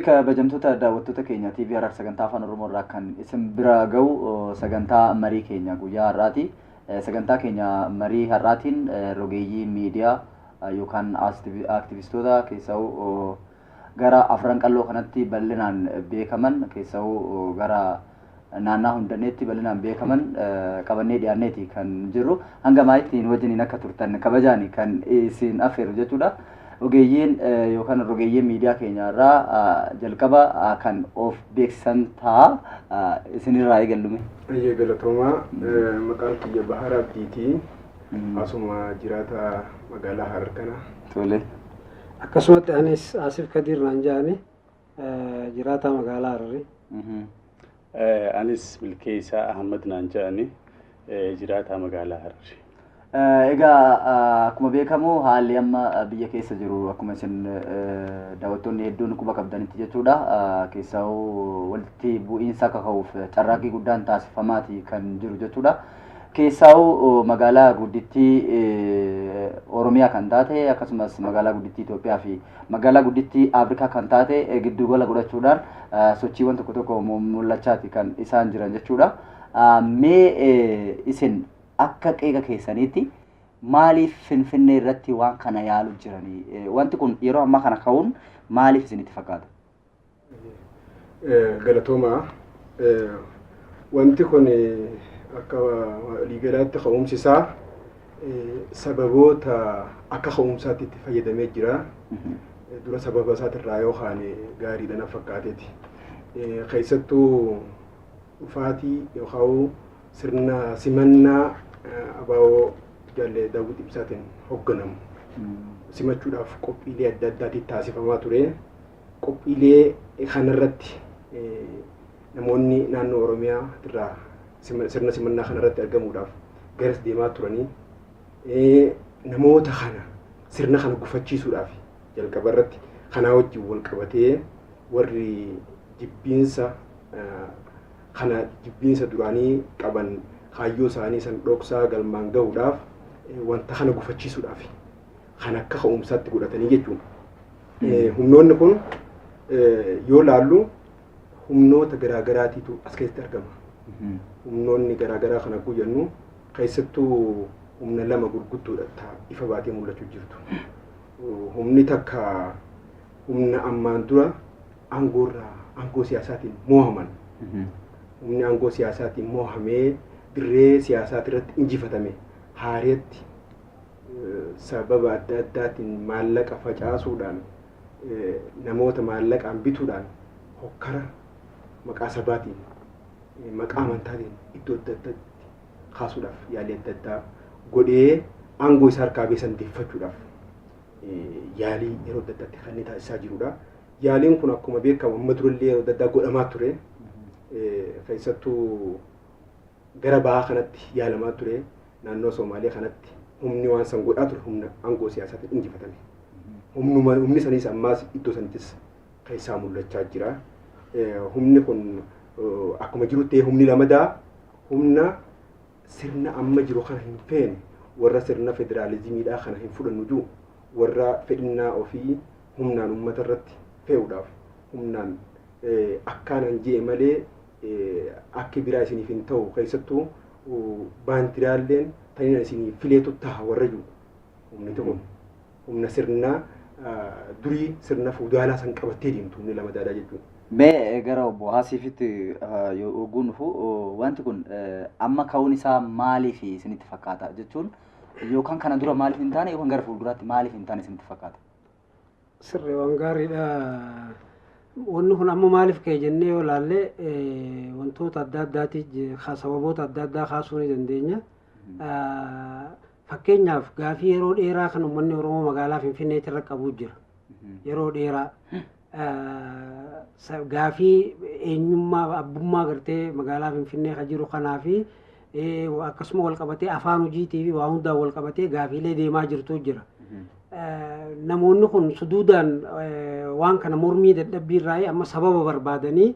Kabajamtoota daawwattoota keenya TV Harar sagantaa Afaan Oromoo irraa kan isin bira gahu sagantaa marii keenya guyyaa har'aati. Sagantaa keenya marii har'aatiin rogeeyyii miidiyaa yookaan aktivistoota keessaa gara Afran Qalloo kanatti bal'inaan beekaman, keessaa gara naannaa hundaneetti bal'inaan beekaman qabannee dhiyaanneeti kan jirru. Hanga maayittiin wajjiniin akka turtan kabajaan kan isin affeeru jechuudha. Ogeeyyiin yookaan rogeeyyiin miidiyaa keenya irraa jalqaba kan of beeksisan ta'a, isinirraa eegallume. Ayyee, galatoomaa. Maqaan kiyya Bahar Abdiitii. Asuma jiraata magaalaa Harar kana. Tole. Akkasumatti anis Asif Kadir naan jedhani, jiraata magaalaa Harari. Anis Milkeessaa Ahmad naan jedhani, jiraataa magaalaa Harari. Egaa akkuma beekamu haalli amma biyya keessa jiru, akkuma isin daawwattoonni hedduun quba qabdanitti jechuudha. Keessaa walitti bu'iinsa akka ka'uuf carraaqqii guddaan taasifamaati kan jiru jechuudha. Keessaa magaalaa guddittii Oromiyaa kan taate, akkasumas magaalaa guddittii Itoophiyaa fi magaalaa guddittii Afrikaa kan taate giddugala godhachuudhaan sochiiwwan tokko tokko mul'achaati kan isaan jiran jechuudha. Mee isin akka qeeqa keessaniitti maaliif Finfinnee irratti waan kana yaalu jiranii? Wanti kun yeroo ammaa kana ka'uun maaliif isinitti fakkaata? Galatoomaa. Wanti kun akka waliigalaatti ka'umsi isaa sababoota akka ka'umsaatti itti fayyadamee jira. Dura sababa isaatirraa yoo kaane gaariidha na fakkaateeti. Keessattuu dhufaatii yookaan sirna simannaa ABO Jaallee Daawwit Ibsaatiin hoogganamu simachuudhaaf qophiilee adda addaatiin taasifamaa ture. Qophiilee kanarratti namoonni naannoo Oromiyaa irraa sirna simannaa kanarratti argamuudhaaf garas deemaa turanii, namoota kana sirna kana gufachiisuudhaaf jalqaba irratti kanaa wajjin wal qabatee warri jibbiinsa kana jibbiinsa duraanii qaban kaayyoo isaanii san dhoksaa galmaan gahuudhaaf wanta kana gufachiisuudhaaf kan akka ka'umsaatti godhatanii jechuudha. Humnoonni kun yoo laallu humnoota garaagaraatiitu as keessatti argama. Humnoonni garaagaraa kana akkuma jennu keessattuu humna lama gurguddoodha ifa baatee mul'achuu jirtu. Humni takka humna ammaan dura aangoorraa aangoo siyaasaatiin moohaman. Humni aangoo siyaasaatiin moohamee dirree siyaasaati irratti injifatame haareetti sababa adda addaatiin maallaqa facaasuudhaan, namoota maallaqaan bituudhaan, hokkara maqaa sabaatiin, maqaa amantaatiin iddoo adda addaatti kaasuudhaaf yaalii adda addaa godhee aangoo isaa harkaa beesan deeffachuudhaaf yaalii yeroo adda addaatti kan inni taasisaa jirudha. Yaaliin kun akkuma beekamu amma durallee yeroo adda addaa godhamaa ture. Keessattuu gara bahaa kanatti yaalamaa ture. Naannoo Somaalee kanatti humni waan san godhaa ture humna aangoo siyaasaatiin injifatame. Humnuma humni saniis ammaas iddoo sanittis keessaa mul'achaa jira. Humni kun akkuma jiru ta'ee, humni lamadaa humna sirna amma jiru kana hin feene, warra sirna federaalizimiidhaa kana hin fudhannu jiru, warra fedhinnaa ofii humnaan uummata irratti fe'uudhaaf humnaan akkaanaan je'e malee akki biraa isiniif hin ta'u, keessattuu baandiraalleen tanina isiniif fileetu taha warra jiru. Humni kun humna sirna durii, sirna fuudhaalaa san qabattee deemtu, humni lama daadaa jechuudha. Mee gara obbo Hasiifitti yoo dhufu, wanti kun amma ka'uun isaa maaliif isinitti fakkaata jechuun, yookaan kana dura maaliif hin taane, yookaan gara fuulduraatti maaliif hin taane isinitti fakkaata? Sirrii, waan gaariidha. Wanni kun amma maaliif ka'e jennee yoo ilaalle, wantoota adda addaati, sababoota adda addaa kaasuu ni dandeenya. Fakkeenyaaf gaafii yeroo dheeraa kan uummanni Oromoo magaalaa Finfinneetti irra qabu jira. Yeroo dheeraa. Gaafii eenyummaa abbummaa gartee magaalaa Finfinnee kan jiru kanaa fi akkasuma wal qabatee afaan hojiitii fi waa hundaan wal qabatee gaafiilee deemaa jirtu jira. Namoonni kun suduudaan waan kana mormii dadhabbii irraa amma sababa barbaadanii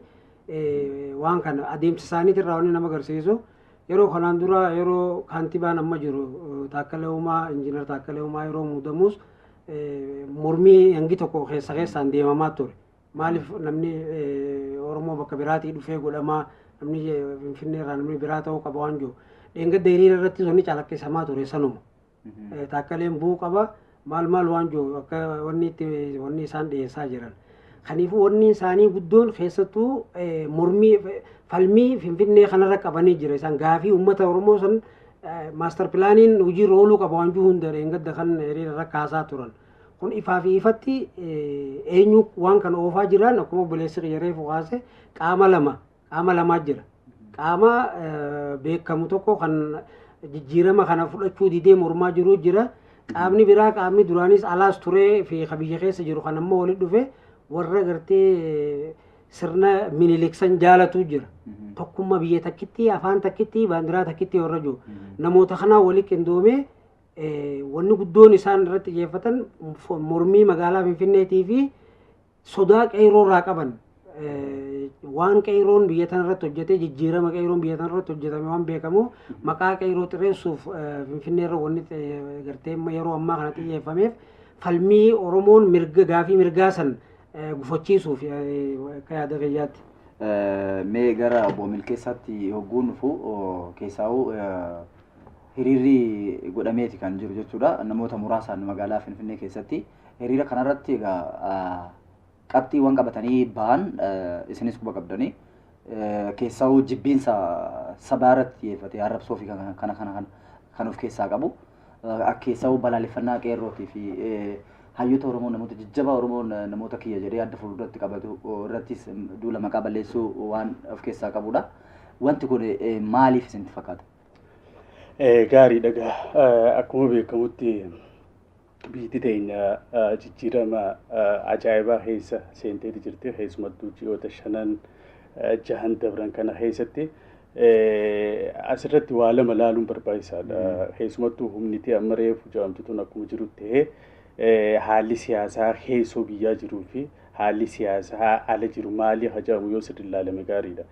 waan kana adeemsa isaaniitirraa wanni nama agarsiisu, yeroo kanaan dura yeroo kaantibaan amma jiru Taakkalee Uumaa, Injiinar Taakkalee Uumaa yeroo muudamus mormii hangi tokko keessa keessaan deemamaa ture. Maaliif namni Oromoo bakka biraatii dhufee godhamaa, namni Finfinnee irraa namni biraa ta'uu qaba waan jiru. Dheengadda hiriira irratti wanni calaqqisamaa ture sanuma. Taakkaleen bu'uu qaba, maal maal waan jiru akka wanni itti wanni isaan dhiyeessaa jiran. Kanaafuu wanni isaanii guddoon keessattuu mormii falmii Finfinnee kanarra qabanii jira. Isaan gaafii uummata Oromoo san maastar pilaaniin hojiirra ooluu qaba waan jiru hunda dheengadda kan hiriira irra kaasaa turan. Kun ifaa fi ifatti eenyu waan kana oofaa jiran, akkuma obboleessi kiyya reefu kaase, qaama lama, qaama lamaa jira. Qaama beekamu tokko kan jijjiirama kana fudhachuu didee mormaa jiru jira. Qaamni biraa, qaamni duraanis alaas turee fi biyya keessa jiru kan ammoo walitti dhufe warra gartee sirna Minilik san jaalatu jira. Tokkummaa biyya takkitti, afaan takkitti, baandiraa takkitti warra jiru. Namoota kanaa walitti qindoomee wanni guddoon isaan irratti xiyyeeffatan mormii magaalaa Finfinneetii fi sodaa qeyroo irraa qaban. Waan qeyroon biyya tana irratti hojjetee, jijjiirama qeyroon biyya tana irratti hojjetame waan beekamu, maqaa qeyroo xireessuuf Finfinnee irra wanni gartee yeroo ammaa kana xiyyeeffameef falmii Oromoon mirga gaafii mirgaa san gufachiisuuf akka yaada kiyyaatti. Mee gara obbo Milkeessaatti hogguun dhufu, keessaa'uu hiriirri godhameeti kan jiru jechuudha. Namoota muraasaan magaalaa Finfinnee keessatti hiriira kanarratti egaa qabxiiwwan qabatanii bahan isinis quba qabdanii, keessaa'uu jibbiinsa sabaa irratti xiyyeeffate, arrabsoo fi kana kana kana kan of keessaa qabu. Keessaa'uu balaaleffannaa qeerrootii fi hayyoota Oromoo, namoota jajjabaa Oromoon namoota kiyya jedhee adda fuulduratti qabatu irrattis duula maqaa balleessuu waan of keessaa qabudha. Wanti kun maaliif isinitti fakkaata? Gaariidha gaa. Akkuma beekamutti biyyi teenya jijjiirama ajaa'ibaa keessa seenteeti jirti. Keessumattuu ji'oota shanan jahan dabran kana keessatti asirratti waa lama laaluun barbaachisaadha. Keessumattuu humniti amma reefu jedhamtu tun akkuma jiru ta'ee, haalli siyaasaa keessoo biyyaa jiruu fi haalli siyaasaa ala jiru maali hajamu yoo sirri ilaalame gaariidha.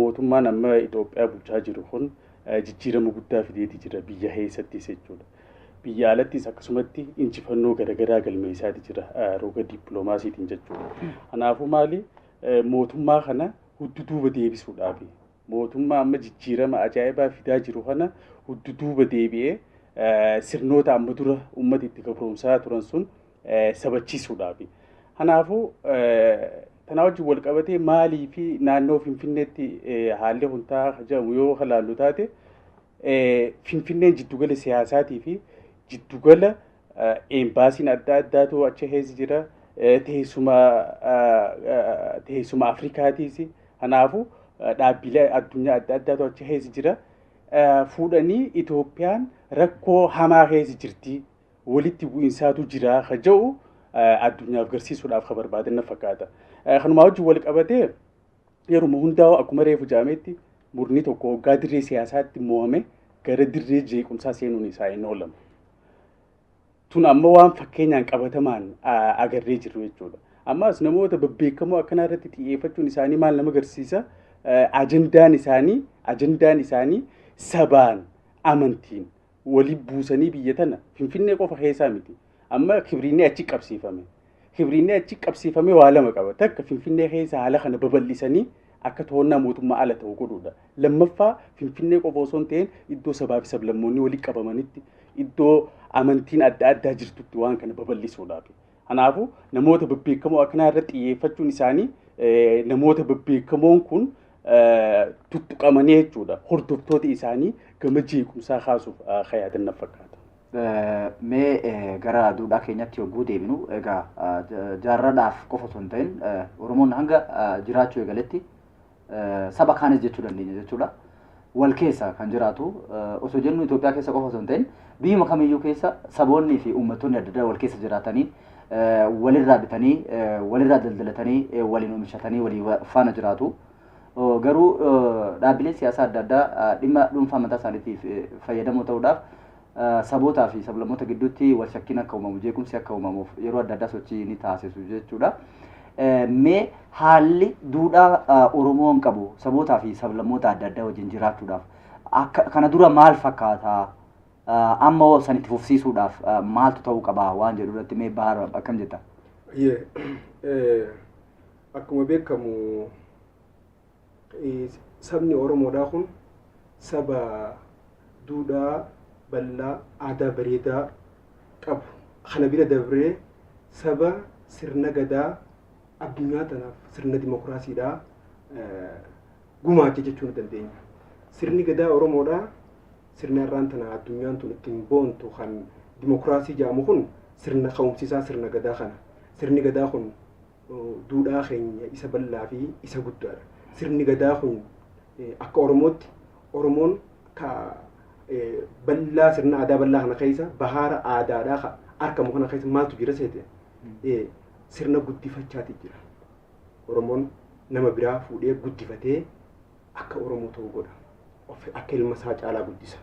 Mootummaan amma Itoophiyaa bulchaa jiru kun jijjiirama guddaa fideeti jira biyya keessattis jechuudha. Biyya alattis akkasumatti injifannoo garaagaraa galmeessaati jira roga dippiloomaasiitiin jechuudha. Kanaafuu maali, mootummaa kana huddu duuba deebisuudhaaf, mootummaa amma jijjiirama ajaa'ibaa fidaa jiru kana huddu duuba deebi'ee sirnoota amma dura uummata itti gabroomsaa turan sun sabachiisuudhaaf. Kanaafuu tanaa wajjin wal qabatee maalii fi naannoo Finfinneetti haalli kun ta'a jedhamu yoo ilaallu taate, Finfinneen jiddugala siyaasaatii fi jiddugala eembaasiin adda addaatu achi keessa jira. Teessuma Afrikaatiis. Kanaafuu dhaabbilee addunyaa adda addaatu achi keessa jira. Fuudhanii Itoophiyaan rakkoo hamaa keessa jirti. Walitti bu'iinsaatu jira ka jedhu addunyaaf agarsiisuudhaaf ka barbaadan na fakkaata. Kanumaa wajjin wal qabatee yeruma hundaa'u akkuma reefu jaametti murni tokko hoggaa dirree siyaasaatti mo'ame gara dirree jeequmsaa seenuun isaa hin oolamu. Tun amma waan fakkeenyaan qabatamaan agarree jirru jechuudha. Ammas namoota babbeekamoo akkanaa irratti xiyyeeffachuun isaanii maal nama agarsiisa? Ajandaan isaanii sabaan amantiin walii buusanii biyya tana Finfinnee qofa keessaa miti. Amma kibriinni achi qabsiifame. Kibriinni achi qabsiifame waa lama qaba. Takka, Finfinnee keessa haala kana babal'isanii akka to'annaa mootummaa ala ta'u godhuudha. Lammaffaa, Finfinnee qofa osoo hin ta'in iddoo sabaa fi sablammoonni walitti qabamanitti, iddoo amantiin adda addaa jirtutti waan kana babal'isuudhaaf. Kanaafuu namoota babbeekamoo akkanaa irratti xiyyeeffachuun isaanii namoota babbeekamoon kun tuttuqamanii jechuudha. Hordoftoota isaanii gama jeequmsaa kaasuuf yaadan na fakkaata. Mee gara duudhaa keenyatti yogguu deebinu, egaa jaarraadhaaf qofa osoo hin ta'in Oromoon hanga jiraachuu eegaletti, saba kaanis jechuu dandeenya jechuudha. Wal keessa kan jiraatu osoo jennu Itoophiyaa keessa qofa osoo hin ta'in biyyuma kamiyyuu keessa saboonni fi uummattoonni adda addaa wal keessa jiraatanii, walirraa bitanii, walirraa daldalatanii, waliin oomishatanii, walii faana jiraatu. Garuu dhaabbileen siyaasaa adda addaa dhimma dhuunfaa mataa isaaniitiif fayyadamoo ta'uudhaaf sabootaa fi sablammoota gidduutti wal shakkiin akka uumamu, jeequmsi akka uumamuuf yeroo adda addaa sochii ni taasisu jechuudha. Mee haalli duudhaa Oromoon qabu sabootaa fi sablammoota adda addaa wajjin jiraachuudhaaf akka kana dura maal fakkaata? Amma hoo san itti fufsiisuudhaaf maaltu ta'uu qaba waan jedhu irratti mee Bahar, akkam jetta? Akkuma beekamu sabni Oromoodhaa kun saba duudhaa bal'aa aadaa bareedaa qabu. Kana bira dabree saba sirna gadaa addunyaa tanaaf sirna dimokiraasiidhaa gumaache jechuu ni dandeenya. Sirni gadaa Oromoodhaa sirna irraan tana addunyaan tun ittiin boontu kan dimokiraasii jedhamu kun sirna ka'umsiisaa sirna gadaa kana. Sirni gadaa kun duudhaa keenya isa bal'aa fi isa guddaadha. Sirni gadaa kun akka Oromootti Oromoon ka bal'aa sirna aadaa bal'aa kana keessa bahaara aadaadhaa argamu kana keessa maaltu jira seete sirna guddifachaati jira. Oromoon nama biraa fuudhee guddifatee akka Oromoo ta'uu godha. Akka ilma isaa caalaa guddisa.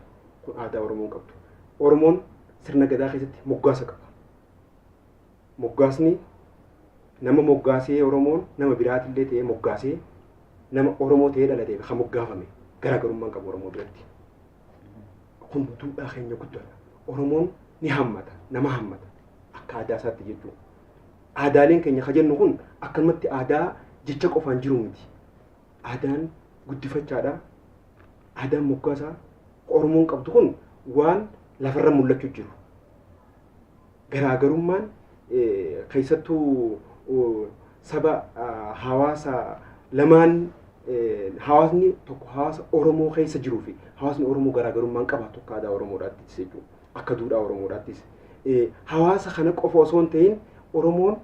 Kun aadaa Oromoon qabdu. Oromoon sirna gadaa keessatti moggaasa qaba. Moggaasni nama moggaasee Oromoon nama biraatillee ta'ee moggaasee nama Oromoo ta'ee dhalatee kan moggaafame garaagarummaan qabu Oromoo biratti. Kun duudhaa keenya guddaadha. Oromoon ni hammata, nama hammata akka aadaa isaatti jechuudha. Aadaaleen keenya kan jennu kun akkanumatti aadaa jecha qofaan jiru miti. Aadaan guddifachaadha. Aadaan moggaasaa Oromoon qabdu kun waan lafarra mul'achuu jiru. Garaagarummaan keessattuu saba hawaasa lamaan hawaasni tokko hawaasa Oromoo keessa jiruu fi hawaasni Oromoo garaagarummaan qabaatu akka aadaa Oromoodhaattis jechuudha. Akka duudhaa Oromoodhaattis. Hawaasa kana qofa osoo hin ta'in Oromoon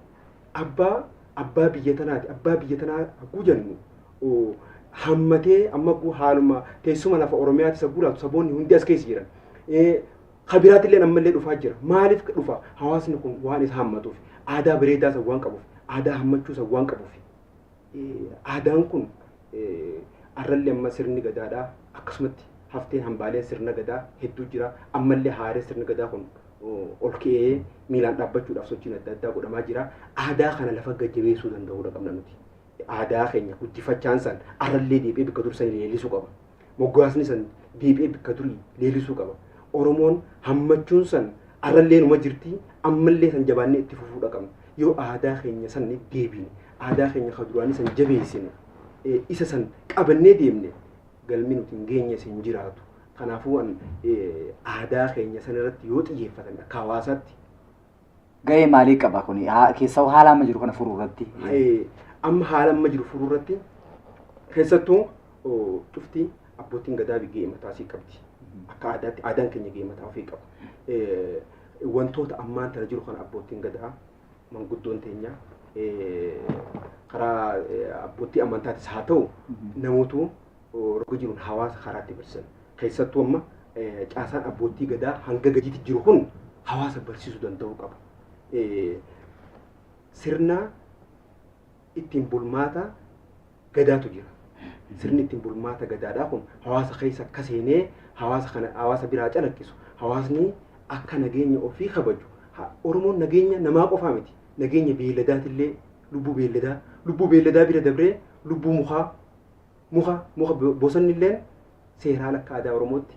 abbaa biyya tanaati. Abbaa biyya tanaa hagguu jennu hammatee amma haaluma teessuma lafa Oromiyaatis hagguu laatu saboonni hundi as keessa jiran. Kabiraatillee ammallee dhufaa jira. Maaliif dhufa? Hawaasni kun waan isa hammatuuf, aadaa bareedaa isa waan qabuuf, aadaa hammachuu isa waan qabuuf. Aadaan kun arrallee amma sirni gadaadhaa akkasumatti hafteen hambaaleen sirna gadaa hedduu jira. Ammallee haaree sirni gadaa kun ol ka'ee miilaan dhaabbachuudhaaf sochiin adda addaa godhamaa jira. Aadaa kana lafa gajjabeessuu danda'uudha qabna nuti. Aadaa keenya guddifachaan san arrallee deebi'ee bakka dur san leellisuu qaba. Moggaasni san deebi'ee bakka durii leellisuu qaba. Oromoon hammachuun san arrallee numa jirti ammallee san jabaannee itti fufuudha qabna. Yoo aadaa keenya san deebine aadaa keenya kan duraanii san jabeessine isa san qabannee deemne galmi nuti hin geenye hin jiraatu. Kanaafuu aadaa keenya san irratti yoo xiyyeeffatan akka hawaasaatti. Gahee maalii qaba kuni? Keessaa haala amma jiru kana furuu irratti. Amma haala amma jiru furuu irratti keessattuu cufti abbootiin gadaa gahee mataa isii qabdi. Akka aadaatti aadaan keenya gahee mataa ofii qaba. Wantoota ammaan tana jiru kana abbootiin gadaa manguddoon teenya karaa abbootii amantaatis haa ta'u namootu roga jiruun hawaasa karaatti barsiisan. Keessattuu amma caasaan abbootii gadaa hanga gadiitti jiru kun hawaasa barsiisuu danda'uu qaba. Sirna ittiin bulmaata gadaatu jira. Sirni ittiin bulmaata gadaadhaa kun hawaasa keessa akka seenee hawaasa kana hawaasa biraa calaqqisu hawaasni akka nageenya ofii kabaju. Oromoon nageenya namaa qofaa miti. Nageenya beelladaatillee lubbuu beelladaa bira dabree lubbuu mukaa muka bosonni illee seeraan akka aadaa Oromootti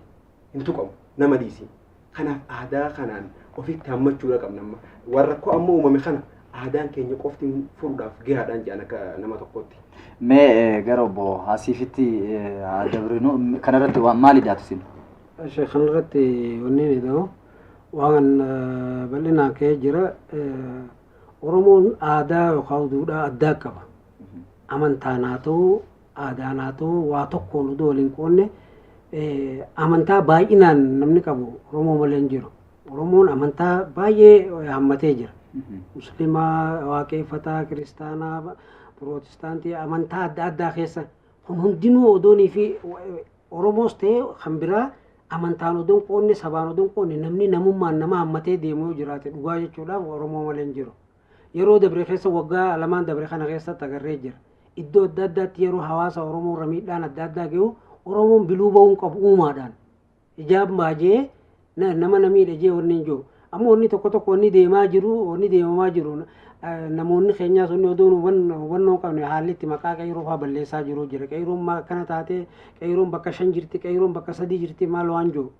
hin tuqamu nama dhiisi. Kanaaf aadaa kanaan ofitti hammachuudha qabna amma. Warra rakkoo amma uumame kana aadaan keenya qofti furuudhaaf gahaadhaan jedhan akka nama tokkootti. Mee gara obbo Hasiifitti dabrinu kanarratti waan maali daatu isin? Kanarratti wanni inni ta'u waan bal'inaan ka'ee jira. Oromoon aadaa yookaan duudhaa addaa qaba. Amantaan haa ta'u aadaan haa ta'u waa tokkoon odoo waliin qoonne amantaa baay'inaan namni qabu Oromoo malee hin jiru. Oromoon amantaa baay'ee hammatee jira. Musliimaa, waaqeffataa, kiristaanaa, pirootestaantii amantaa adda addaa keessa kun hundinuu odoonii fi Oromoos ta'ee kan biraa amantaan odoon qoonne sabaan odoon qoonne namni namummaan nama hammatee deemu yoo jiraate dhugaa jechuudhaaf Oromoo malee hin jiru. Yeroo dabre keessa waggaa lamaan dabre kana keessatti agarree jira. Iddoo adda addaatti yeroo hawaasa Oromoo irra miidhaan adda addaa gahu Oromoon biluu ba'uu qabu uumaadhaan. Ijaab baajee nama na miidhe jee wanni hin jiru. Amma wanni tokko tokko wanni deemaa jiru wanni deemamaa jiru namoonni keenyaas wanni odoo hubannoo qabne haalli itti maqaa qeyroo fa'aa balleessaa jiru jira. Qeyroon maal akkana taatee qeyroon bakka 5 jirti qeyroon bakka 3 jirti maal waan jiru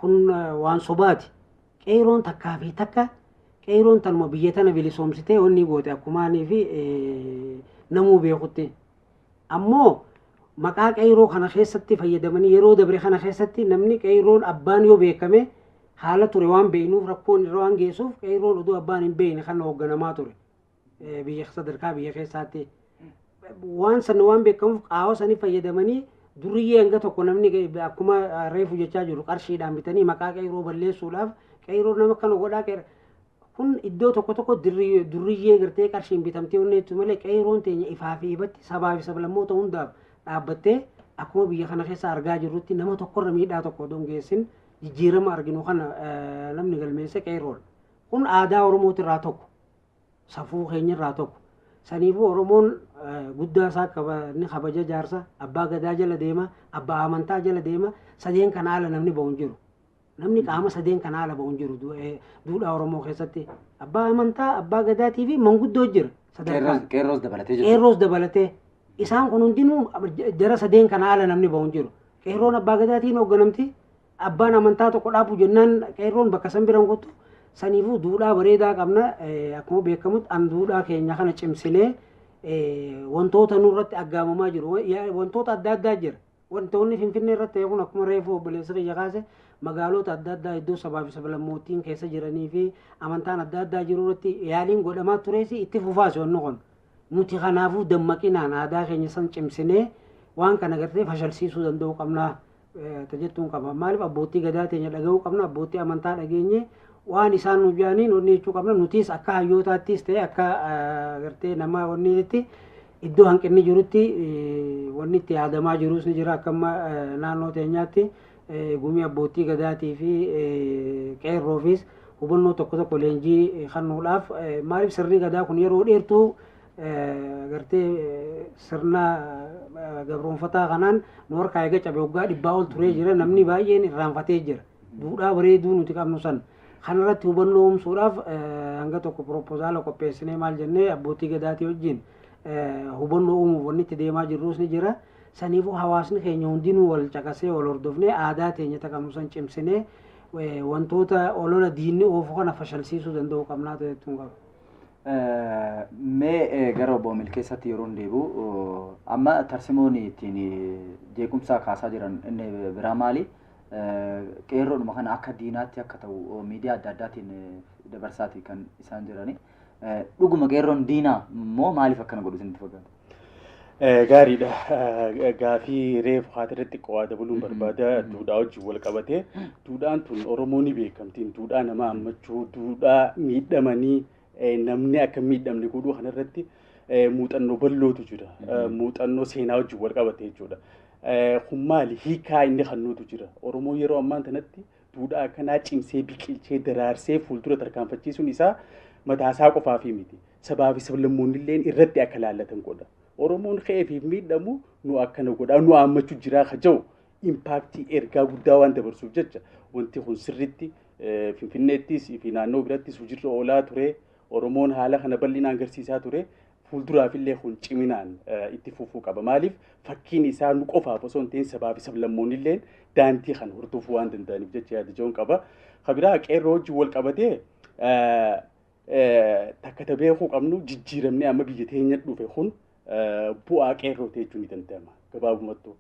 kun waan sobaati. Qeyroon takkaa fi takka Qeerroon tanuma biyya tana bilisoomsitee wanni goote akkumaanii fi namuu beekutti. Ammoo maqaa qeerroo kana keessatti fayyadamanii yeroo dabre kana keessatti namni qeerroon abbaan yoo beekame haala ture waan beeknuuf rakkoon irra waan geessuuf qeerroon oduu abbaan hin beekne kana hoogganamaa ture. Biyya sadarkaa biyya keessaatti. Waan sana waan beekamuuf qaawa sanii fayyadamanii duriyyee hanga tokko namni akkuma reefu jechaa jiru qarshiidhaan bitanii maqaa qeerroo balleessuudhaaf qeerroo nama kana godhaa qeerroo. Kun iddoo tokko tokko duriyyee gartee qarshiin bitamtee onneettu malee qeerroon teenya ifaa fi ifatti sabaa fi sablammoota hundaaf dhaabbattee akkuma biyya kana keessa argaa jirrutti nama tokkorra miidhaa tokko odoo hin geessin jijjiirama arginu kana namni galmeesse qeerroodha. Kun aadaa Oromootirraa tokko, safuu keenyarraa tokko. Saniifuu Oromoon guddaa isaa ni kabaja jaarsa, abbaa gadaa jala deema, abbaa amantaa jala deema, sadeen kana ala namni ba'u hin jiru. Namni qaama sadeen kana ala ba'u hin jiru duudhaa Oromoo keessatti. Abbaa amantaa, abbaa gadaatii fi manguddoo jira. Qeerroos dabalatee jiru. Qeerroos dabalatee. Isaan kun hundinuu jara sadeen kana ala namni ba'u hin jiru. Qeerroon abbaa gadaatiin hoogganamti. Abbaan amantaa tokko dhaabu jennaan qeerroon bakka san bira hin kottu. Saniifuu duudhaa bareedaa qabna. Akkuma beekamutti an duudhaa keenya kana cimsinee wantoota nurratti aggaamamaa jiru. Wantoota adda addaa jira. Wantoonni Finfinnee irratti ta'e kun akkuma reefu obboleessa kiyya kaase magaalota adda addaa iddoo sabaa fi sablammootiin keessa jiranii fi amantaan adda addaa jiru irratti yaaliin godhamaa tures itti fufaas wanni kun. Nuti kanaafuu dammaqinaan aadaa keenya san cimsinee waan kana gartee fashalsiisuu danda'uu qabna tajettuun qaba. Maaliif abbootii gadaa teenya dhaga'uu qabna, abbootii amantaa dhageenye waan isaan nu jedhaniin wanni jechuu qabna. Nutis akka hayyootaattis ta'e akka gartee nama wanniitti iddoo hanqinni jirutti wanni itti yaadamaa jirus ni jira. Akka amma naannoo teenyaatti gumii abbootii gadaatii fi qeerroofis hubannoo tokko tokko leenjii kennuudhaaf maaliif sirni gadaa kun yeroo dheertuu gartee sirna gabroonfataa kanaan nu harkaa eega cabe waggaa 100 ol turee jira. Namni baay'een irraanfatee jira. Duudhaa bareeduu nuti qabnu san kanarratti hubannoo uumsuudhaaf hanga tokko piroopozaala qopheessinee maal jennee abbootii gadaatii wajjin hubannoo uumuuf wanni itti deemaa jirrus ni jira. Saniifuu hawaasni keenya hundinuu wal caqasee wal hordofnee aadaa teenya qabnu san cimsinee wantoota olola diinni oofu kana fashalsiisuu danda'uu qabnaa jechuun qaba. Mee gara obbo Milkeessatti yeroo deebi'u amma tarsimoon ittiin jeequmsa kaasaa jiran inni biraa maali? Qeerroodhuma kana akka diinaatti akka ta'u miidiyaa adda addaatiin dabarsaati kan isaan jirani. Dhuguma qeerroon diinaa immoo maaliif akkana godhu isinitti fakkaata? Gaariidha. Gaafii reefu haati xiqqoo dabaluun barbaada. Duudhaa wajjin wal qabatee duudhaan tun Oromoo ni beekamtiin duudhaa nama hammachuu, duudhaa miidhamanii namni akka miidhamne godhuu kanarratti muuxannoo bal'ootu jira. Muuxannoo seenaa wajjin wal qabate jechuudha. Kun maali? Hiikaa inni kennuutu jira. Oromoo yeroo ammaan kanatti duudhaa akkanaa cimsee biqilchee daraarsee fuuldura tarkaanfachiisuun isaa mataasaa qofaafi miti. Sabaa fi sablammoonni illee irratti akka laallatan godha. Oromoon ka'ee fi miidhamu nu akkana godha nu hammachuu jira ka jiru impaaktii ergaa guddaa waan dabarsuuf jecha wanti kun sirriitti Finfinneettis fi naannoo birattis hojiirra oolaa ture. Oromoon haala kana bal'inaan agarsiisaa ture. Fuulduraaf illee kun ciminaan itti fufuu qaba. Maaliif fakkiin isaa nu qofaaf osoo hin ta'in sabaa fi sablammoonni illee daandii kana hordofuu waan danda'aniif jecha yaada jiruun qaba. Kabiraa qeerroo wajjin wal qabatee takka beekuu qabnu jijjiiramni amma biyya teenya dhufe kun bu'aa qeerroo jechuun ni danda'ama gabaabumattuu.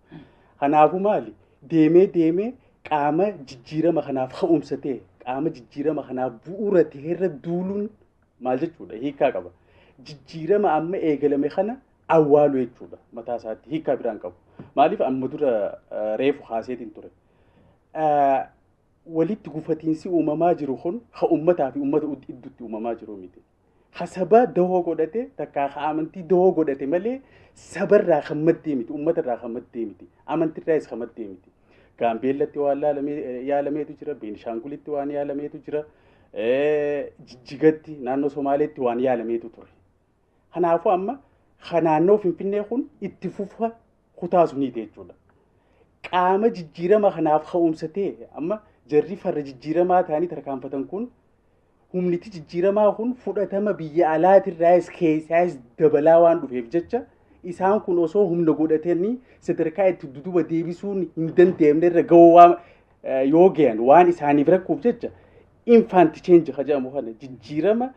Kanaafuu maali deemee deemee qaama jijjiirama kanaaf ka'umsa ta'e qaama jijjiirama kanaaf bu'uura ta'erra duuluun maal jechuudha hiikaa qaba. Jijjiirama amma eegalame kana awwaalu jechuudha mataa isaatti hiikaa biraan qabu. Maaliif amma dura reefu haaseetiin ture. Walitti gufatiinsi uumamaa jiru kun ha uummataa fi uummata gidduutti uumamaa jiru miti. Ha saba dahoo godhate takkaa ha amantii dahoo godhate malee sabarraa kan maddee miti uummatarraa kan maddee miti amantiirraas kan maddee miti. Gaambeellatti waan yaalameetu jira, Beenishaangulitti waan yaalameetu jira, Jijjigatti naannoo Somaaleetti waan yaalameetu ture. Kanaafuu amma naannoo Finfinnee kun itti fufa kutaa suniiti jechuudha. Qaama jijjiirama kanaaf ka'umsa ta'e amma jarri farra jijjiiramaa ta'anii tarkaanfatan kun humniti jijjiiramaa kun fudhatama biyya alaatirraayis keessaayis dabalaa waan dhufeef jecha isaan kun osoo humna godhatanii sadarkaa itti duduba deebisuun hin danda'amne irra ga'uu waan yoo ga'an waan isaaniif rakkuuf jecha Infant change ka jedhamu kana, jijjiirama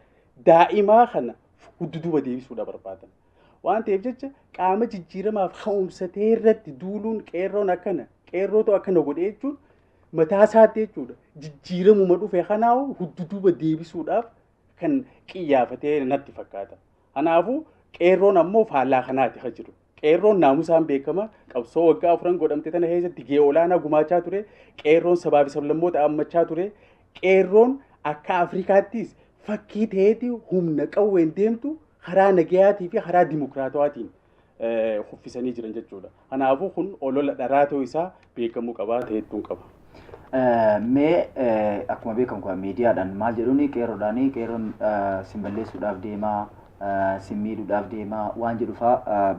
daa'imaa kana hudduuba deebisuudha barbaadan. Waan ta'eef jecha qaama jijjiiramaaf ka'umsatee irratti duuluun, qeerroon akkana, qeerrootu akkana godhe jechuun mataa isaatti jechuudha. Jijjiiramuma dhufe kanaa hudduuba deebisuudhaaf kan qiyyaafatee natti fakkaata. Kanaafuu qeerroon ammoo faallaa kanaati ka jiru. Qeerroon naamusaan beekama. Qabsoo waggaa 4 godhamte tana keessatti gahee olaanaa gumaachaa ture. Qeerroon sabaa fi sablammoota hammachaa ture. Qeerroon akka Afrikaattis fakkii ta'eeti humna qawween deemtu karaa nagayaatii fi karaa dimokiraatawaatiin uffisanii jiran jechuudha. Kanaafuu kun olola dharaa ta'uu isaa beekamuu qabaa ta'ettuun qaba. Mee akkuma beekamu kun miidiyaadhaan maal jedhuuni, qeerroodhaanii, qeerroon sin balleessuudhaaf deemaa, sin miidhuudhaaf deemaa waan jedhu fa'aa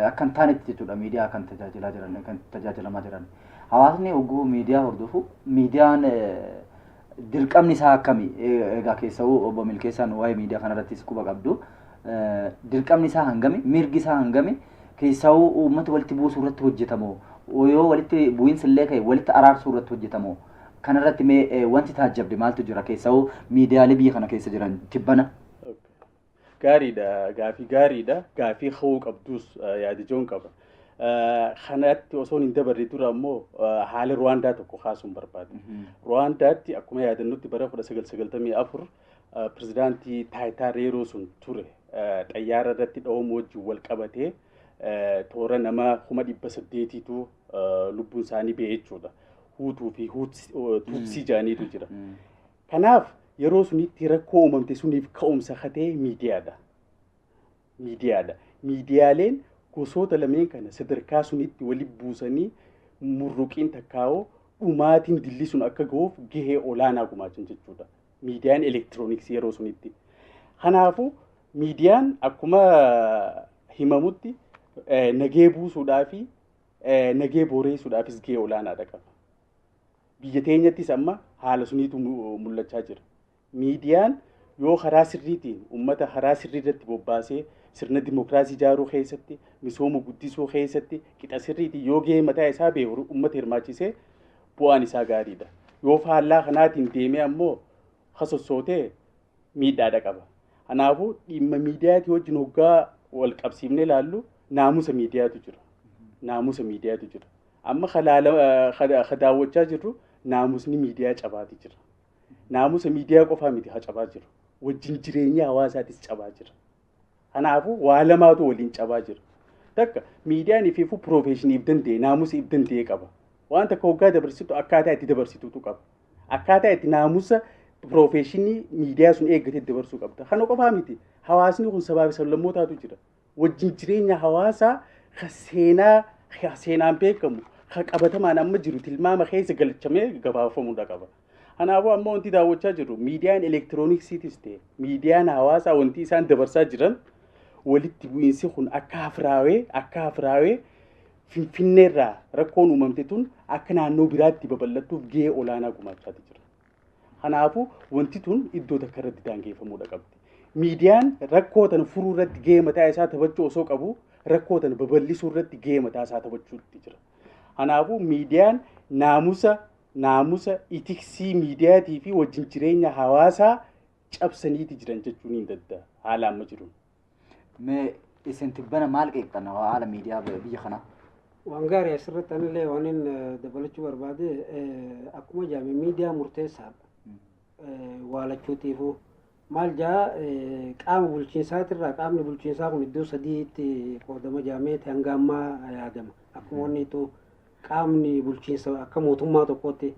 akka hin taanetti jechuudha miidiyaa kan tajaajilaa jiran, kan tajaajilamaa jiran. Hawaasni hogguu miidiyaa hordofu miidiyaan dirqamni isaa akkami? Egaa keessawuu obbo Milkeessaan waa'ee miidiyaa kanarrattis quba qabdu. Dirqamni isaa hangami? Mirgi isaa hangami? Keessawuu uummata walitti buusuu irratti hojjetamoo? Yoo walitti bu'iinsi illee ka'e walitti araarsuu irratti hojjetamoo? Kanarratti mee wanti taajjabde maaltu jira keessawuu miidiyaalee biyya kana keessa jiran tibbana? Gaariidha, gaafii gaariidha, gaafii ka'uu qabdus yaadijoon qaba. Kanatti osoo hin dabarre dura ammoo haala Ruwaandaa tokko kaasuun barbaada. Ruwaandaatti akkuma yaadannutti bara 1994 pirezidaantii taayitaa yeroo sun ture xayyaara irratti dha'uun wajjin wal qabatee toora nama 800,000tu lubbuun isaanii ba'e jechuudha. Huutuu fi Tuutsii jedhaniitu jira. Kanaaf yeroo sunitti rakkoo uumamte suniif ka'umsa katee miidiyaadha. Miidiyaadha. Miidiyaaleen gosoota lameen kana sadarkaa sunitti walitti buusanii murruqiin takkaa'oo dhumaatiin dilli sun akka ga'uuf gahee olaanaa gumaachan jechuudha. Miidiyaan elektirooniksii yeroo sunitti. Kanaafuu miidiyaan akkuma himamutti nagee buusuudhaa fi nagee booreessuudhaafis gahee olaanaadha qaba. Biyya teenyattis amma haala suniitu mul'achaa jira. Miidiyaan yoo karaa sirriitiin uummata karaa sirrii irratti bobbaasee sirna dimokiraasii ijaaruu keessatti, misooma guddisuu keessatti qixa sirriitiin yoo gahee mataa isaa beeku uummata hirmaachisee bu'aan isaa gaariidha. Yoo faallaa kanaatiin deemee ammoo hasossootee miidhaadha qaba. Kanaafuu dhimma miidiyaatii wajjin hoggaa wal qabsiifnee ilaallu naamusa miidiyaatu jira. Naamusa miidiyaatu jira. Amma daawwachaa jirru naamusni miidiyaa cabaati jira. Naamusa miidiyaa qofaa miti ha cabaa jiru. Wajjin jireenya hawaasaatis cabaa jira. Kanaafuu waa lamaatu waliin cabaa jira. Takka miidiyaan ifiifuu piroofeeshiniif danda'e, naamusa if danda'e qaba. Waan takka hoggaa dabarsitu akkaataa itti dabarsitutu qaba. Akkaataa itti naamusa piroofeeshinii miidiyaa sun eeggatee dabarsuu qabda. Kana qofaa miti. Hawaasni kun sabaa fi sablammootaatu jira. Wajjin jireenya hawaasaa ka seenaa seenaan beekamu ka qabatamaan amma jiru tilmaama keessa galchamee gabaafamuudha qaba. Kanaafuu amma wanti daawwachaa jirru miidiyaan elektirooniksiitis ta'e miidiyaan hawaasaa wanti isaan dabarsaa jiran walitti bu'iinsi kun akka hafraawee Finfinneerraa rakkoon uumamte tun akka naannoo biraatti babal'attuuf gahee olaanaa gumaachaati jira. Kanaafuu wanti tun iddoo takka irratti daangeffamuudha qabdi. Miidiyaan rakkoo tana furuu irratti gahee mataa isaa taphachuu osoo qabu rakkoo tana babal'isuu irratti gahee mataa isaa taphachuutti jira. Kanaafuu miidiyaan naamusa itiksii miidiyaatii fi wajjin jireenya hawaasaa cabsaniiti jiran jechuun hin danda'a haala amma jiruun. Mee isin tibbana maal qeeqxan haala miidiyaa biyya kanaa? Waan gaarii asirratti anillee waan hin dabalachuu barbaade, akkuma jaame miidiyaa murteessaadha. Waalachuutiifuu maal jaa, qaama bulchiinsaatirraa qaamni bulchiinsaa kun iddoo sadiitti qoodama jaameeti hanga ammaa yaadama. Akkuma wanni itu qaamni bulchiinsa akka mootummaa tokkootti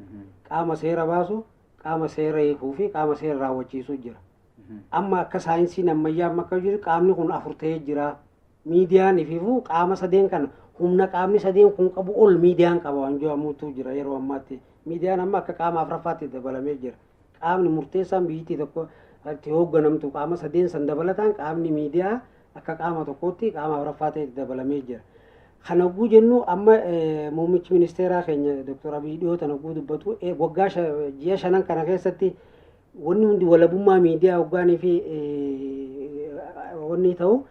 qaama seera baasu, qaama seera hiikuu fi qaama seera raawwachiisuu jira. Amma akka saayinsiin ammayyaa amma akka jiru qaamni kun afur ta'ee jira. Miidiyaan ifiifuu qaama sadeen kana humna qaamni sadeen kun qabu ol miidiyaan qaba waan jedhamutu jira yeroo ammaatti. Miidiyaan amma akka qaama afuraffaatti dabalamee jira. Qaamni murteessaan biyyittii tokko itti hoogganamtu qaama sadeen san dabalataan qaamni miidiyaa akka qaama tokkootti qaama afuraffaa ta'e dabalamee jira. Kana hogguu jennu amma muummichi ministeeraa keenya Dr. Abiy dhiyoo tana hogguu dubbatu waggaa ji'a 5n kana keessatti wanni hundi walabummaa miidiyaa hoggaanii fi wanni ta'u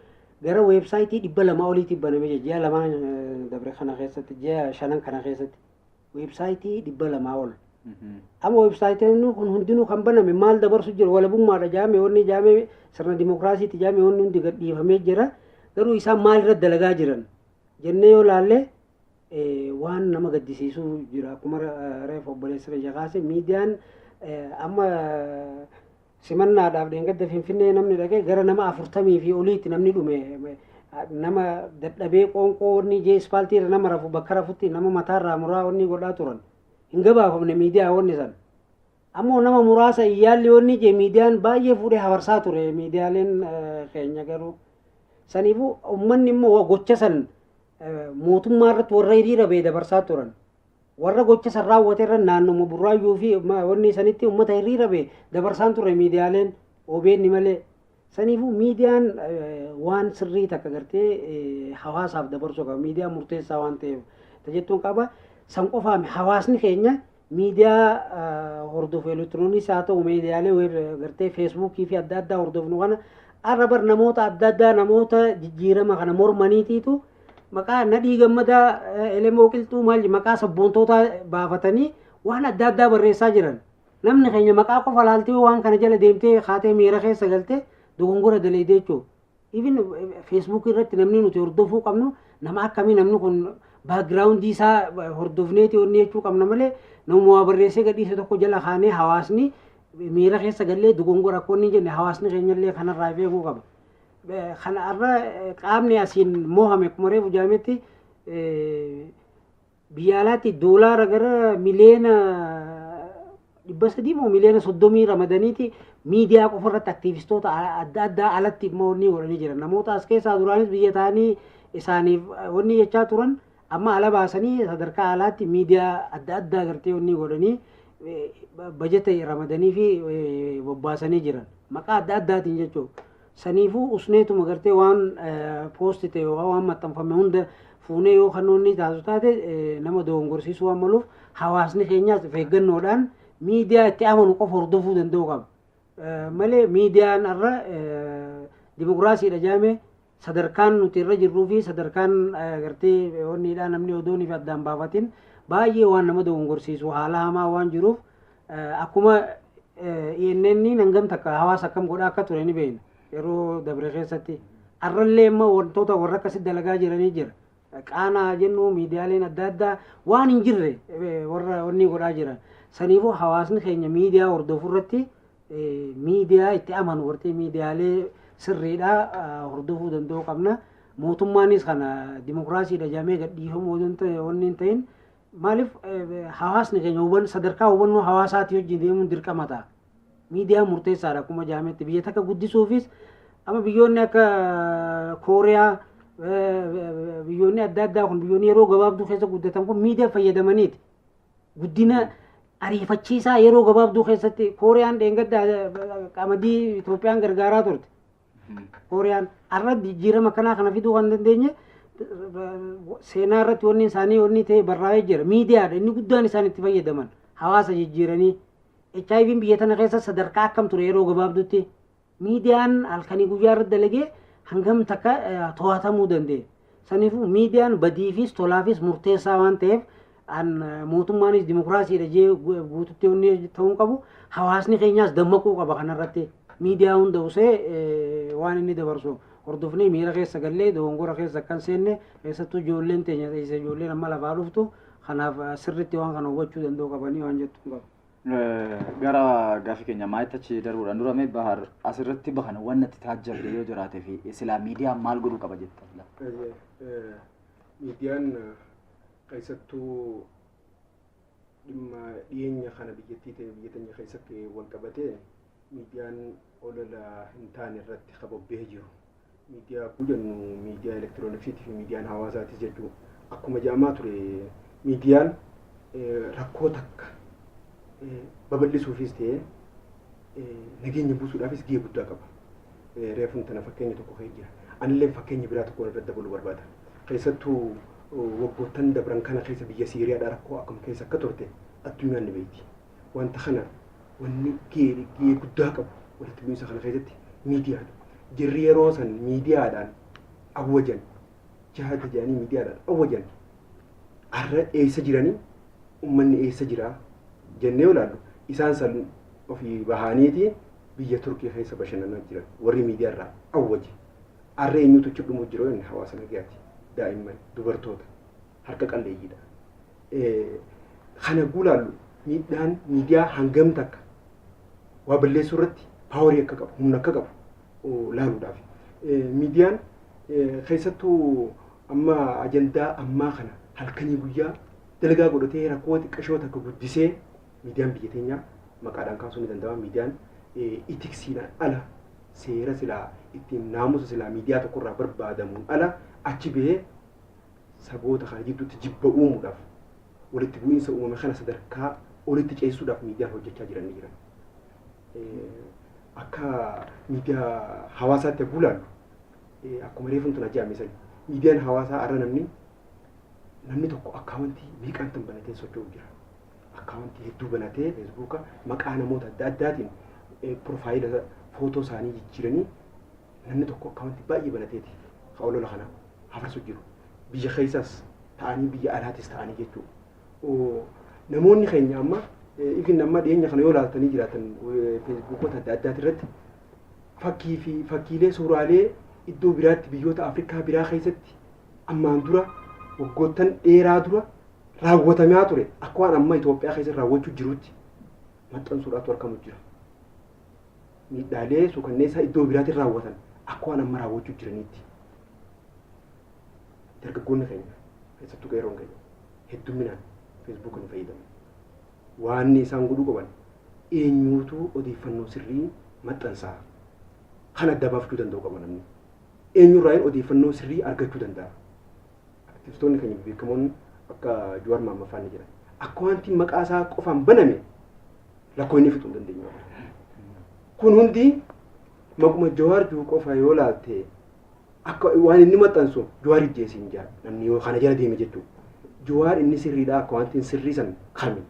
gara weebsaayitii 200 oliitti banamee jira. Ji'a 2n dabre kana keessatti, ji'a 5n kana keessatti weebsaayitii 200 ol. Amma websaayitiin kun hundinuu kan baname maal dabarsu jiru walabummaadha jaame wanni jaame sirna dimokiraasiitti jaame wanni hundi gadhiifamee jira. Garuu isaan maal irratti dalagaa jiran jennee yoo laalle waan nama gaddisiisuu jira. Akkuma reefu obboleessa biyya kaase miidiyaan amma simannaadhaaf dheengadda Finfinnee namni dhaqee gara nama 40 fi oliitti namni dhume, nama dadhabee qoonqoo wanni jee ispaaltii irra nama rafu bakka rafutti nama mataarraa muraa wanni godhaa turan hin gabaafamne miidiyaa wanni san. Ammoo nama muraasa iyyaalli wanni jee miidiyaan baay'ee fuudhee hafarsaa ture miidiyaaleen keenya garuu. Saniifuu uummanni immoo gocha san mootummaa irratti warra hiriira ba'e dabarsaa turan. Warra gocha san raawwate irra naannoma Burraayyuu fi wanni sanitti uummata hiriira ba'e dabarsaan ture miidiyaaleen OBN malee. Saniifuu miidiyaan waan sirrii takka gartee hawaasaaf dabarsuu qaba. Miidiyaan murteessaa waan ta'eef tajettuun qaba. San qofaami hawaasni keenya miidiyaa hordofu elektirooniksii haa ta'u miidiyaalee gartee feesbuukii fi adda addaa hordofnu kana arra bar namoota adda addaa namoota jijjiirama kana mormaniitiitu maqaa Nadhii Gammadaa, Elemoo Qilxuu maal maqaa sabboontoota baafatanii waan adda addaa barreessaa jiran. Namni keenya maqaa qofa laaltee waan kana jala deemtee kaatee miira keessa galtee dogongora daleedee jechuudha. Even feesbuukii irratti namni nuti hordofuu qabnu nama akkamii, namni kun backgroundii isaa hordofneeti wanni jechuu qabna malee namuma waa barreessee gadhiise tokko jala kaanee hawaasni miira keessa gallee dogongora akka inni jenne hawaasni keenyallee kanarraa beekuu qaba. Kana irra qaamni asiin moohame akkuma reefu jaametti biyya alaatti doolaara gara 300 miliyoona moo 30 miliyoona ramadaniiti miidiyaa qofa irratti aktiivistoota adda addaa alatti immoo wanni godhanii jiran. Namoota as keessaa duraanis biyya ta'anii isaaniif wanni jechaa turan amma ala baasanii sadarkaa alaatti miidiyaa adda addaa gartee wanni godhanii bajeta ramadanii fi bobbaasanii jiran maqaa adda addaatiin jechuudha. Saniifuu usneetuma gartee waan post ta'e yookaan waan maxxanfame hunda fuunee yoo kan inni taasisu taate nama dogongorsiisuu waan maluuf hawaasni keenyaas of eeggannoodhaan miidiyaa itti amanu qofa hordofuu danda'u qaba. Malee miidiyaan har'a dimokiraasiidha jaame sadarkaan nuti irra jirruu fi sadarkaan gartee wanniidhaa namni odoon fi addaan baafatin baay'ee waan nama dogongorsiisu haala hamaa waan jiruuf akkuma INN hangam takka hawaasa akkam godhaa akka ture ni beekna yeroo dabre keessatti. Har'allee immoo wantoota warra akkasitti dalagaa jiranii jira. Qaanaa jennu miidiyaaleen adda addaa waan hin jirre warra wanni godhaa jiran. Saniifuu hawaasni keenya miidiyaa hordofuu irratti miidiyaa itti amanu wartee miidiyaalee sirriidhaa hordofuu danda'uu qabna. Mootummaanis kana dimokiraasiidha jedhamee gadhiifamuu wanni hin ta'in maaliif hawaasni keenya sadarkaa hubannoo hawaasaatii wajjin deemuun dirqama ta'a. Miidiyaan murteessaadha akkuma jedhametti biyya takka guddisuufis amma biyyoonni akka Kooriyaa, biyyoonni adda addaa kun biyyoonni yeroo gabaabduu keessa guddatan kun miidiyaa fayyadamaniiti. Guddina ariifachiisaa yeroo gabaabduu keessatti Kooriyaan dheengadda qamadii Itoophiyaan gargaaraa turte. Kooriyaan har'a jijjiirama kanaa kana fiduu kan dandeenye seenaa irratti wanni isaanii wanni ta'e barraa'ee jira. Miidiyaadha inni guddaan isaan itti fayyadaman hawaasa jijjiiranii. HIV'n biyya tana keessa sadarkaa akkam ture yeroo gabaabduutti miidiyaan halkanii guyyaa irratti dalagee hangam takka to'atamuu danda'e. Saniifuu miidiyaan badiifis tolaafis murteessaa waan ta'eef an mootummaanis dimokiraasiidha jee guututti wanni ta'uu qabu hawaasni keenyaas dammaquu qaba kanarratti miidiyaa hunda usee waan inni dabarsu hordofnee miira keessa gallee dogongora keessa akkan seenne, keessattuu ijoolleen teenya ijoolleen amma lafaa dhuftu kanaaf sirriitti waan kana hubachuu danda'u qabanii waan jettu qabu. Gara gaaffii keenya maalitti achi darbuudhaan dura mee Bahar asirratti bahan waan natti taajjabde yoo jiraate fi silaa miidiyaan maal godhuu qaba jetta? Miidiyaan keessattuu dhimma dhiyeenya kana biyyattii ta'e biyya teenya keessatti wal qabatee miidiyaan olola hin taane irratti kabobbee jiru. Miidiyaa akkuma jennu miidiyaa elektirooniksiitii fi miidiyaan hawaasaatis jechuudha. Akkuma jedhamaa ture miidiyaan rakkoo takka babal'isuufis ta'ee nageenya buusuudhaafis gahee guddaa qaba. Reefuun tana fakkeenya tokko ka'ee jira. Anillee fakkeenya biraa tokko irratti dabaluu barbaada. Keessattuu waggoottan dabran kana keessa biyya Siiriyaadhaa rakkoo akkam keessa akka turte addunyaan ni beekti. Wanta kana wanni gahee guddaa qabu walitti bu'iinsa kana keessatti miidiyaadha. Jirri yeroo san miidiyaadhaan awwajan jahaata jedhanii miidiyaadhaan awwajan har'a eessa jiranii, uummanni eessa jiraa? Jennee yoo ilaallu, isaan san ofii bahaniiti biyya Turkii keessa bashannanaa jiran warri miidiyaa irraa awwaje. Arra eenyutu achi dhumuu jira inni hawaasa nagayaati. Daa'imman, dubartoota, harka qalleeyyiidha. Kana gulaallu miidhaan miidiyaa hangam takka waa balleessuu irratti power akka qabu, humna akka qabu laaluudhaaf. Miidiyaan keessattuu amma ajandaa ammaa kana halkanii guyyaa dalagaa godhatee rakkoo xiqqashoo takka guddisee, miidiyaan biyya teenyaa maqaadhaan kaasuu ni danda'ama. Miidiyaan ethicsiidhaan ala, seera silaa ittiin naamusa silaa miidiyaa tokkorraa barbaadamuun ala achi bahee saboota kana jidduutti jibba uumuudhaaf, walitti bu'iinsa uumame kana sadarkaa olitti ceesisuudhaaf miidiyaan hojjechaa jiran ni jiran. Akka miidiyaa hawaasaatti yoo ilaallu, akkuma reefuun tun ajjaa'ame sani, miidiyaan hawaasaa har'a namni tokko akkaawuntii meeqaan tan banatee socho'u jira. Akkaawuntii hedduu banatee Feesbuuka maqaa namoota adda addaatiin profile footoo isaanii jijjiiranii namni tokko akkaawuntii baay'ee banateeti ka olola kana hafarsu jiru. Biyya keessaas ta'anii biyya alaatis ta'anii jechuudha. Namoonni keenya amma ifin amma dhiyeenya kana yoo ilaaltanii jiraatan, feesbuukota adda addaati irratti fakkii fi fakkiilee suuraalee iddoo biraatti biyyoota Afrikaa biraa keessatti ammaan dura waggoottan dheeraa dura raawwatamaa ture akka waan amma Itoophiyaa keessa raawwachuu jirutti maxxansuudhaatu argamu jira. Miidhaalee suukanneessaa iddoo biraatti raawwatan akka waan amma raawwachuu jiraniitti. Dargaggoonni keenya, keessattuu qeerroon keenya, hedduminaan feesbuuka ni fayyadamu. Waan isaan godhuu qaban, eenyuutu odeeffannoo sirrii maxxansaa kan adda baafachuu danda'u qaba namni. Eenyurraa odeeffannoo sirrii argachuu danda'a? Aktivistoonni keenya beekamoon akka Jawaar Mohaammed fa'aa ni jiran. Akka wanti maqaa isaa qofaan baname lakkoo inni fixuu hin dandeenyu. Kun hundi maquma Jawaar jiru qofa yoo laalte, akka waan inni maxxansu Jawaar ijjeesiin jaa namni yoo kana jala deeme jechuudha. Jawaar inni sirriidha, akka wanti sirrii san kami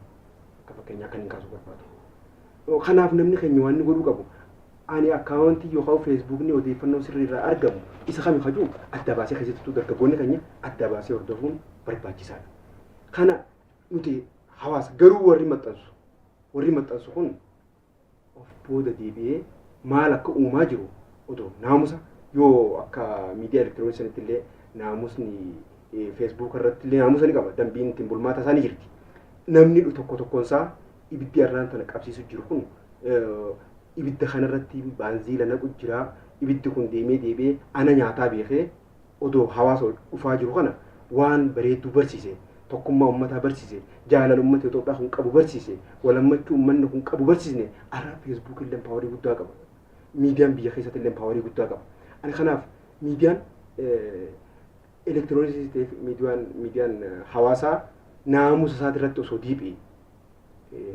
akka fakkeenyaa kan hin kaasuu barbaadu. Kanaaf namni keenya waan inni godhuu qabu, ani akkaawuntii yookaan feesbuukni odeeffannoo sirrii irraa argamu isa kami kajuu adda baasee, keessattuu dargaggoonni keenya adda baasee hordofuun barbaachisaadha. Kana nuti hawaasa garuu warri maxxansu kun of booda deebi'ee maal akka uumaa jiru odoo naamusa yoo akka miidiyaa elektirooniksii sanitti illee naamusni feesbuuk irratti illee naamusa ni qaba, dambiin ittiin bulmaata isaa ni jirti. Namni tokko tokkoon isaa ibiddi arraan tana qabsiisu jiru kun ibidda kanarratti baanziila naqu jira. Ibiddi kun deemee deebi'ee ana nyaataa beekee odoo hawaasa dhufaa jiru kana waan bareedduu barsiise, tokkummaa uummataa barsiise, jaalala uummata Itoophiyaa kun qabu barsiise, walammachuu uummanni kun qabu barsiisne, har'a feesbuuk illee power guddaa qaba. Miidiyaan biyya keessatti illee power guddaa qaba. Ani kanaaf miidiyaan elektirooniksii ta'eef miidiyaan hawaasaa naamusa isaati irratti osoo deebi'e,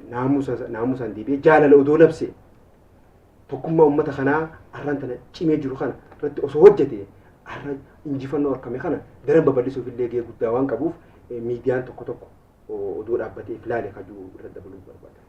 naamusaan deebi'ee jaalala odoo labse, tokkummaa uummata kanaa har'aan tana cimee jiru kana irratti osoo hojjete, har'a injifannoo argame kana daran babal'isuuf illee gahee guddaa waan qabuuf, miidiyaan tokko tokko odoo dhaabbatee ilaale kajuu irra dabaluu barbaada.